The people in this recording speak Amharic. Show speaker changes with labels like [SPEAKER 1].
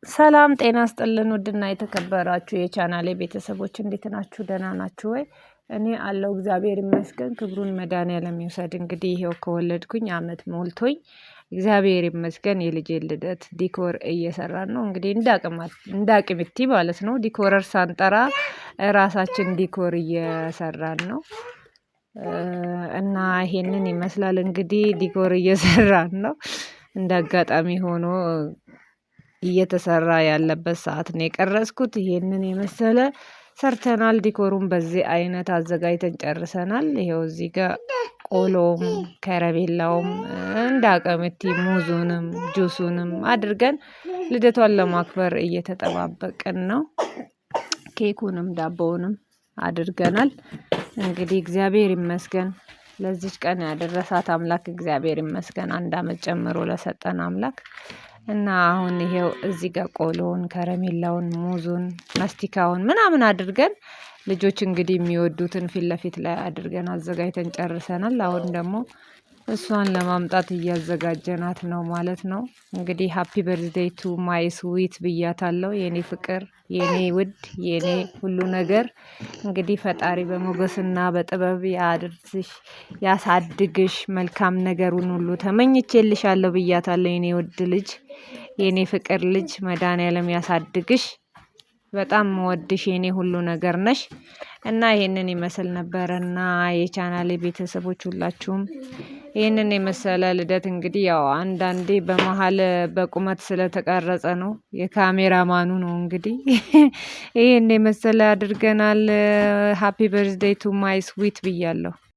[SPEAKER 1] ሰላም ጤና ስጥልን። ውድና የተከበራችሁ የቻናሌ ቤተሰቦች እንዴት ናችሁ? ደህና ናችሁ ወይ? እኔ አለው እግዚአብሔር ይመስገን። ክብሩን መድኃኒዓለም ይውሰድ። እንግዲህ ይሄው ከወለድኩኝ አመት ሞልቶኝ እግዚአብሔር ይመስገን የልጄን ልደት decor እየሰራን ነው። እንግዲህ እንደ አቅምቲ ማለት ነው። decorer ሳንጠራ ራሳችን decor እየሰራን ነው። እና ይሄንን ይመስላል እንግዲህ decor እየሰራን ነው። እንደ አጋጣሚ ሆኖ እየተሰራ ያለበት ሰዓት ነው የቀረጽኩት። ይሄንን የመሰለ ሰርተናል። Decor ኡን በዚህ አይነት አዘጋጅተን ጨርሰናል። ይሄው እዚህ ጋር ቆሎም ከረሜላውም እንደ አቅምቲ ሙዙንም ጁሱንም አድርገን ልደቷን ለማክበር እየተጠባበቅን ነው። ኬኩንም ዳቦውንም አድርገናል። እንግዲህ እግዚአብሔር ይመስገን ለዚች ቀን ያደረሳት አምላክ እግዚአብሔር ይመስገን። አንድ አመት ጨምሮ ለሰጠን አምላክ። እና አሁን ይሄው እዚህ ጋር ቆሎውን፣ ከረሜላውን፣ ሙዙን፣ ማስቲካውን ምናምን አድርገን ልጆች እንግዲህ የሚወዱትን ፊት ለፊት ላይ አድርገን አዘጋጅተን ጨርሰናል። አሁን ደግሞ እሷን ለማምጣት እያዘጋጀናት ነው ማለት ነው። እንግዲህ happy birthday to my sweet ብያታለሁ። የኔ ፍቅር፣ የኔ ውድ፣ የኔ ሁሉ ነገር፣ እንግዲህ ፈጣሪ በሞገስና በጥበብ ያድርስሽ፣ ያሳድግሽ፣ መልካም ነገሩን ሁሉ ተመኝቼልሻለሁ ብያታለሁ። የኔ ውድ ልጅ፣ የኔ ፍቅር ልጅ፣ መድኃኒዓለም ያሳድግሽ። በጣም ምወድሽ የኔ ሁሉ ነገር ነሽ። እና ይሄንን ይመስል ነበረና የቻናሌ ቤተሰቦች ሁላችሁም ይህንን የመሰለ ልደት እንግዲህ ያው አንዳንዴ በመሀል በቁመት ስለተቀረጸ ነው፣ የካሜራማኑ ነው። እንግዲህ ይህን የመሰለ አድርገናል። Happy birthday to my sweet ብያለሁ።